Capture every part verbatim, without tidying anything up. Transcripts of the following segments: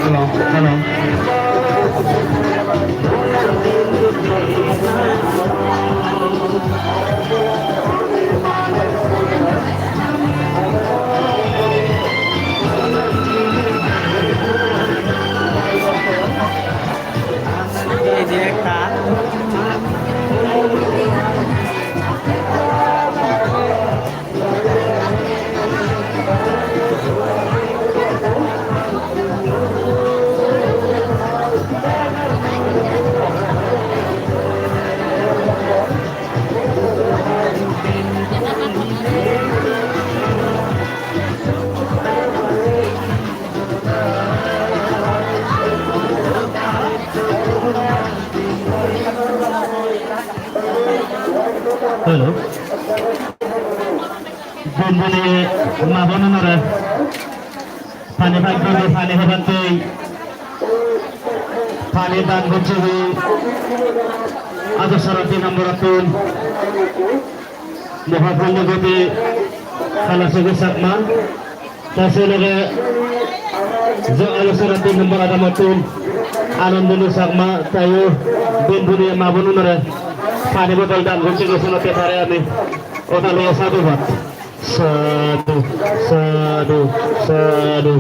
Hello, hello. Ei je ekta. Hello. Bondune ma bonunore pani pakkoi, pani hebattoi, pani dan gocchegi Adorsora tin nomborottun Mohapunyogoti Kalasogi Chakma. Te se loge jo Adorsora tin nombor adamottun Anandini Chakma, teyo bondune ma bonunore pani bodol dan gocchegi, senotte tare ami oda loye sadhubad. Sadhu, sadhu, sadhu.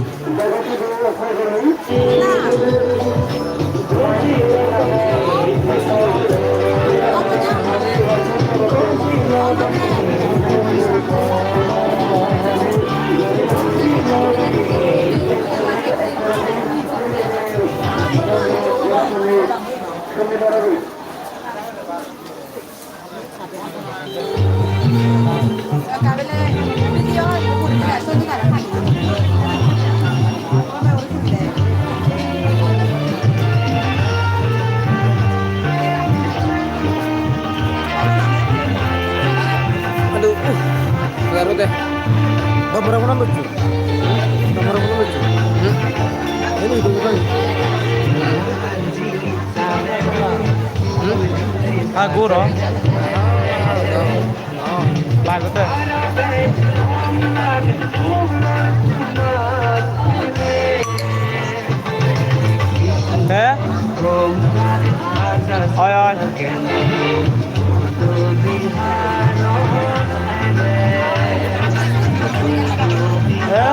Aduh, uh, baru deh. Nomor apa nomor tujuh? Nomor apa nomor tujuh? Hmm? Ini itu bukan. Hmm? Ah, guru. Bagus tuh. He? Oi, oi. He?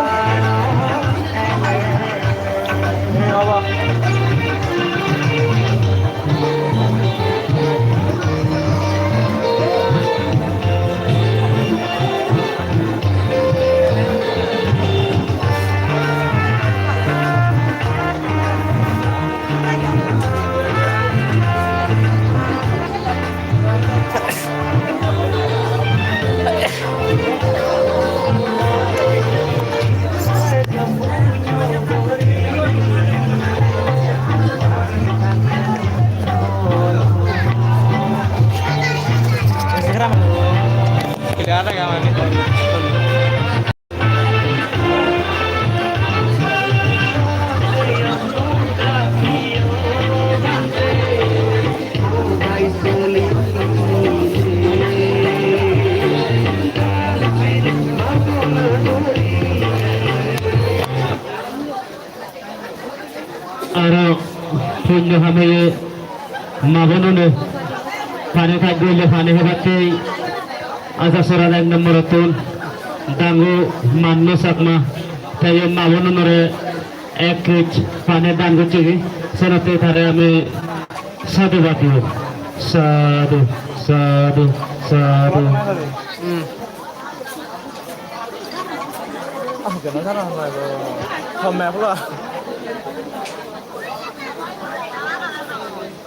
Aro punyo hameye mabonune pani kaggoile pani hebatte Ajasorar ek nomborottun dangu Manno Chakma, te ye mabonunore ek kej pani dan gocchegi, senotte tare ami sadhubad dibo. Sadhu, sadhu, sadhu.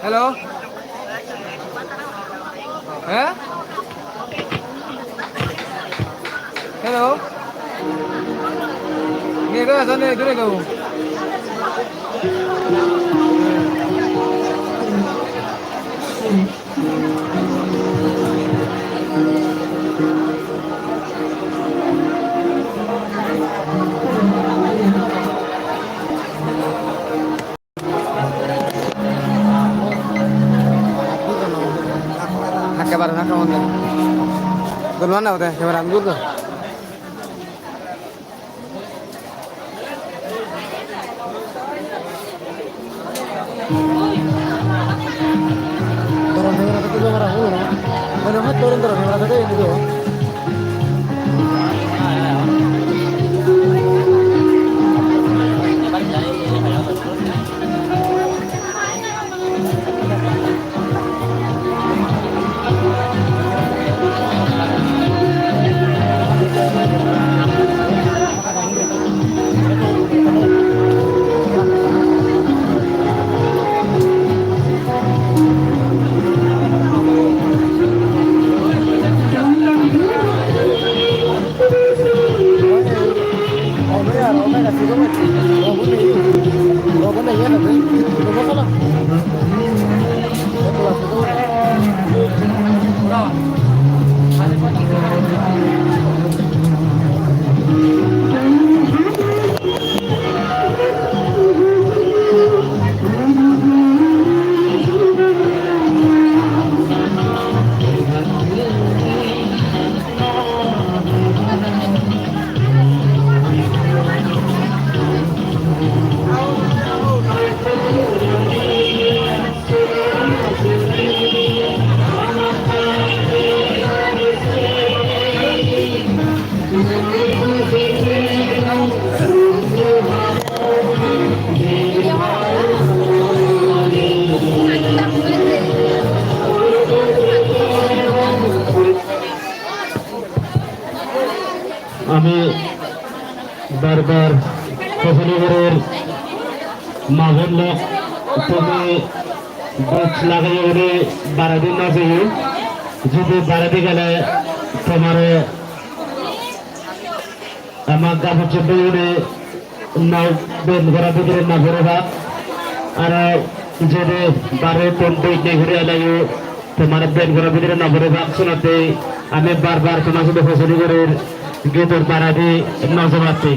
Hello? He? Hello? Nge ga jane dure do. Hakke bare na kamon de. Gunman na hote, camera an gur do. Ami bar bar hojoli gorir, ma bon lok, tumi gaj lageye guri baredi no jeyo. Jodi baredi gele tomare ama gaj hocche beyune no ben gora bidire no puribak. Aro jodi barettun bej nei guri eleyo, tomare ben gora bidire no puribak. Senotte ami bar bar toma sidu hojoli gorir, gedor baredi no jebatte.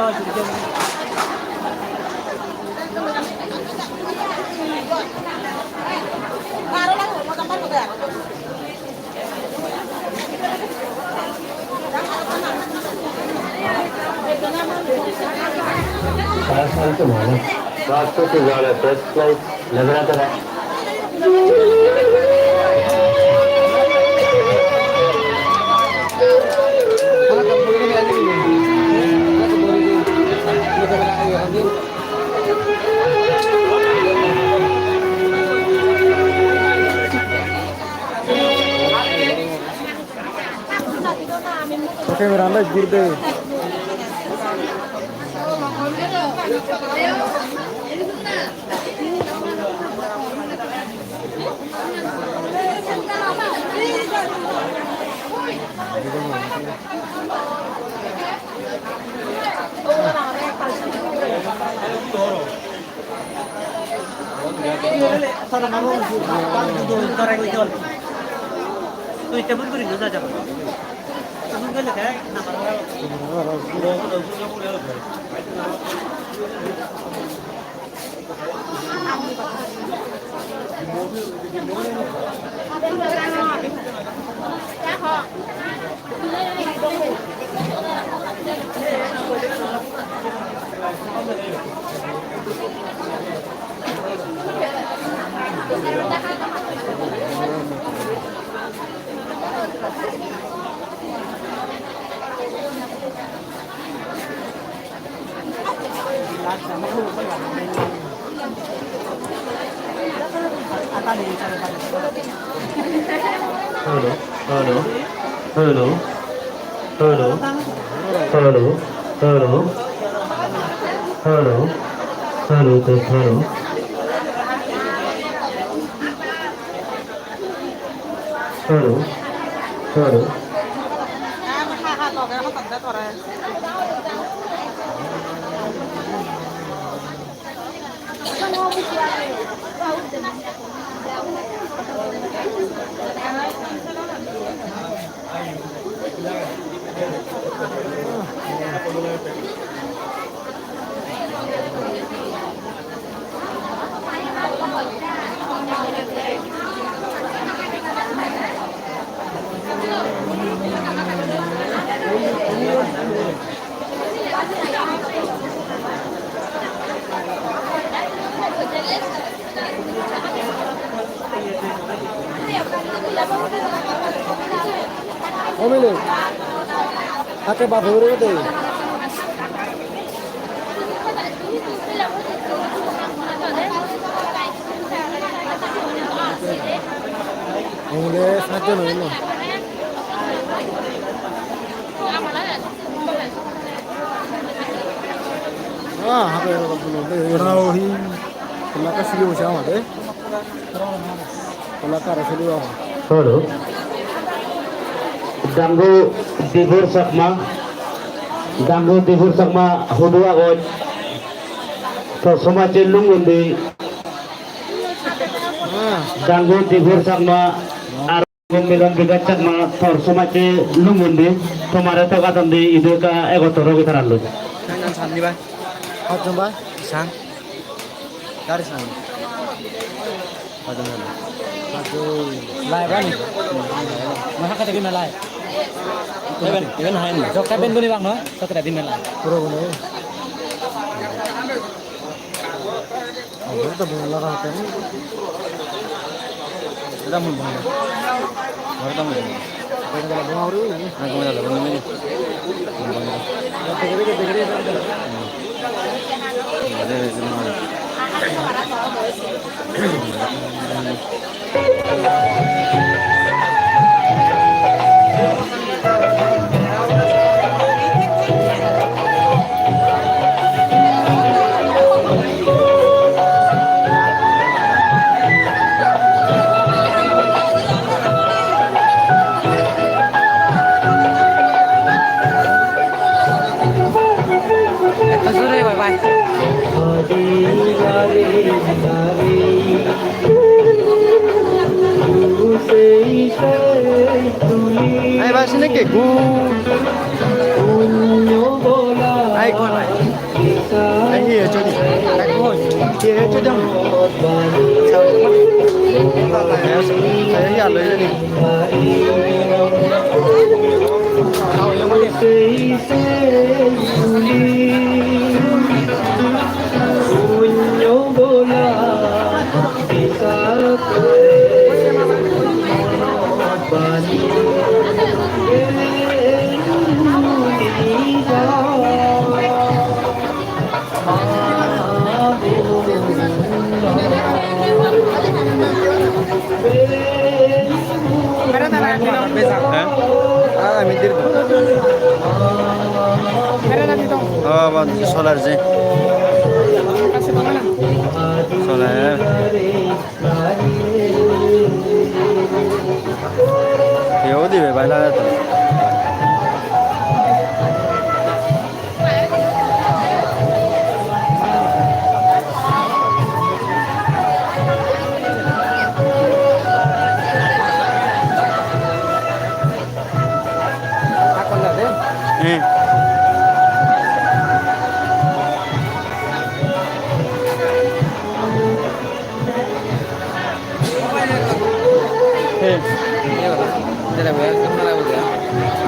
Last flight to Mumbai. Last flight to Mumbai. First flight, Liberatore. Camera-an do gir de. Hello, hello, hello, hello, hello, hello, hello, test, hello. Hello, hello. O Mili, hakke bap hure de. Ole, satjon oye na. Ah, habe ro, ro, ro, ro, ro, hi. Pelaka sigi bose amade. Pelaka aro sigi bose. Hello. Dangu Dibur Chakma. Dangu Dibur Chakma hudu agoj. To somajje lungundi. Ah. Dangu Dibur Chakma. Ar Milan Bikas Chakma, tor somajje lungundi, tomare to gadon di, idu ekka egottor ogi taralloi. Sang, sang, sang di bai. Hojjon bai? Sang. Gari sang. Hojjon bai. Hojjon. Lai bani. Masa kata gini lai. Even, even hai ni. Jokta ben duni bang no, jokta di melai. Puro bune. Agar to bhal laga hote. Ekdam bhal. Ekdam bhal. Ekdam bhal. Ekdam bhal. Ekka jore, bye bye. Ai, ba, sini ke gu. Ai, gu. Hah? Ah, ami dir. Oh, bon, solar je. Solar. Yo dibe, baila to. Eh. He.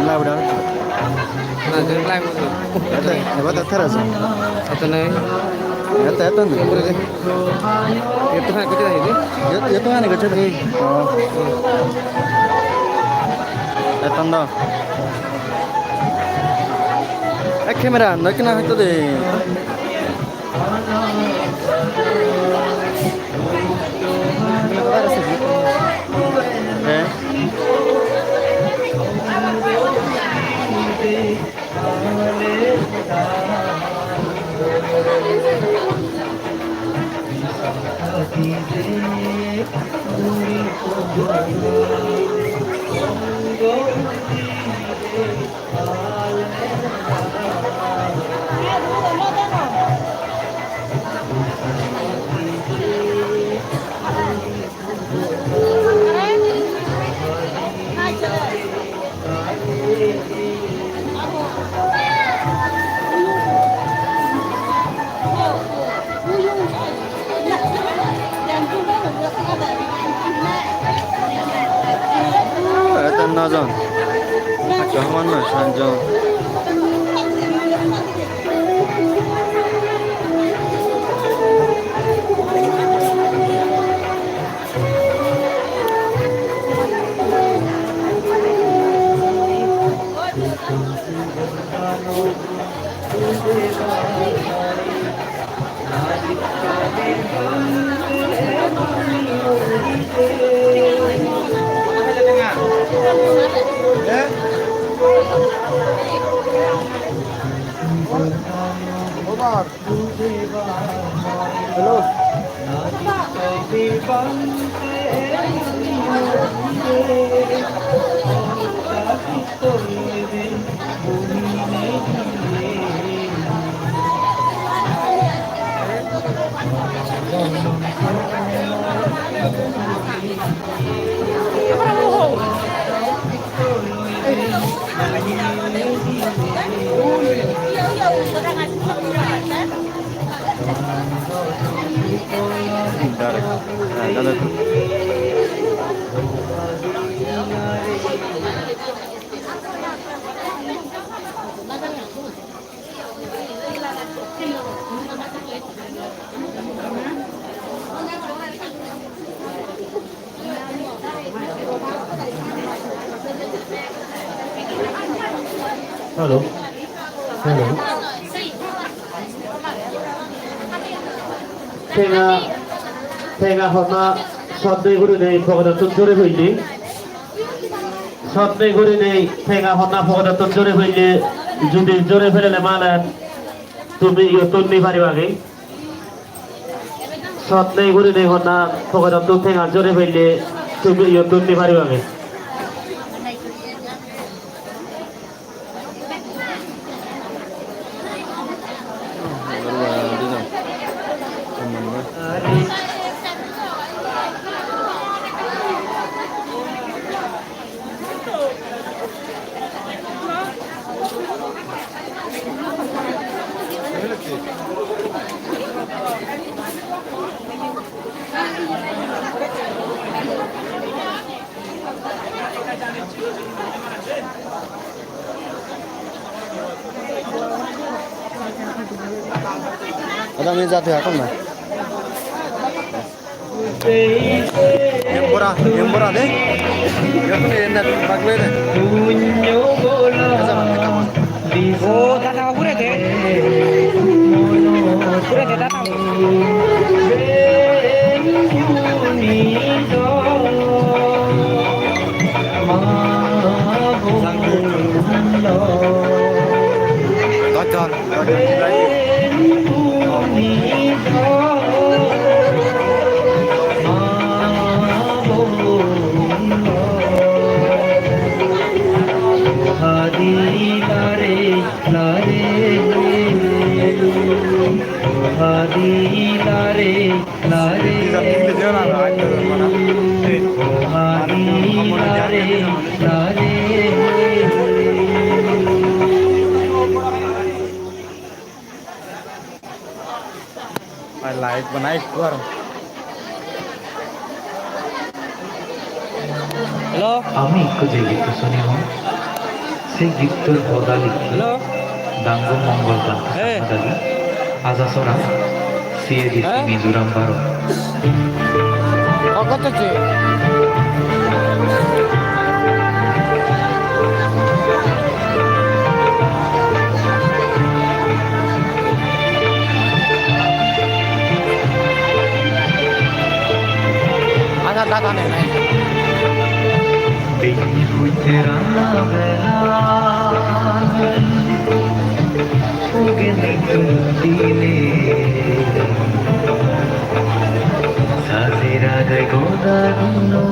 Live uda. Na, live uda. Ete, eba ta thara sa. Ete nai. Ete, ete nai. Ete nai, ete nai. Oh. Ete nai. Eh, camera, no kena hoito de. Eh? Ete nojon. Ekko hobor noi, sanjon. Hello. Hello. Hello. Tenga, tenga honna sot nei gurinei pokedottun jore pelle. Sot nei gurinei tenga honna pokedottun jore pelle, judi jore pelele malen tumi iyottun ni paribagi. Sot nei gurinei honna pokedottun tenga jore pelle tumi iyottun ni paribagi. Ada mi jati hakon na. Embora, embora de. Yakun enne bagwe de. O dada, uguredi. Uguredi dada. Dojjon, dojjon. Ai, live banai ekku aro. Hello? Ami ekku je gitto sunibong, se gittor hodali. Hello? Dangu Mongol Kanta. Hey. Hodali. Ajasora, C A D C, hey? Mizoram, Bharat. Kok gottochi? Acha, dada nei, nei. Bini huite ranga bela, ugeni tundine, sajira gai goda guno.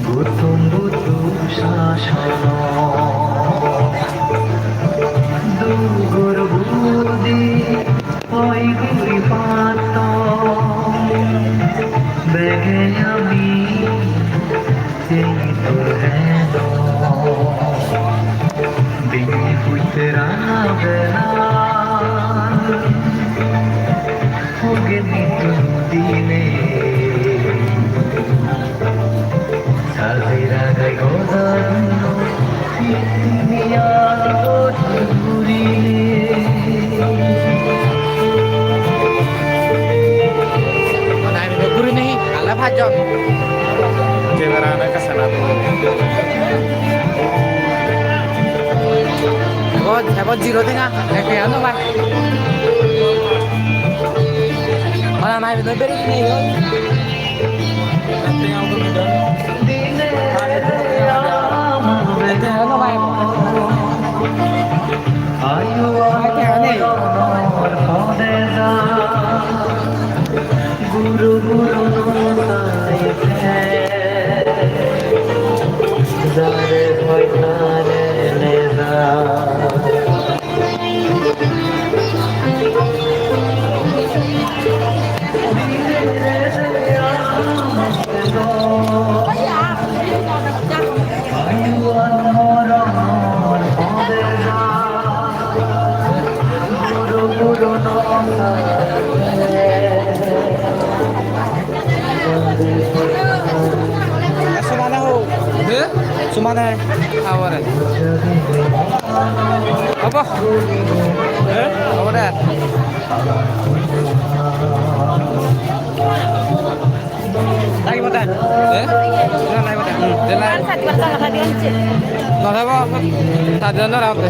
Gautam Buddho sasono dugor budi oi guri patton bege ami. Nine minute guri nei, ala pajjon. Camera ana ka sana. Ebo, ebo zero tenga, ek tenga no pai. Ala nine minute beri nei. Ek tenga no pai. Ek tenga no pai. Ek tenga nei. Obo de. Eh? Obo de. Lagibo de. Eh? Na, lagibo de. Hmm, de lai. Ar sat bar tanga thadi onse. No thabo. Thadi no rabe.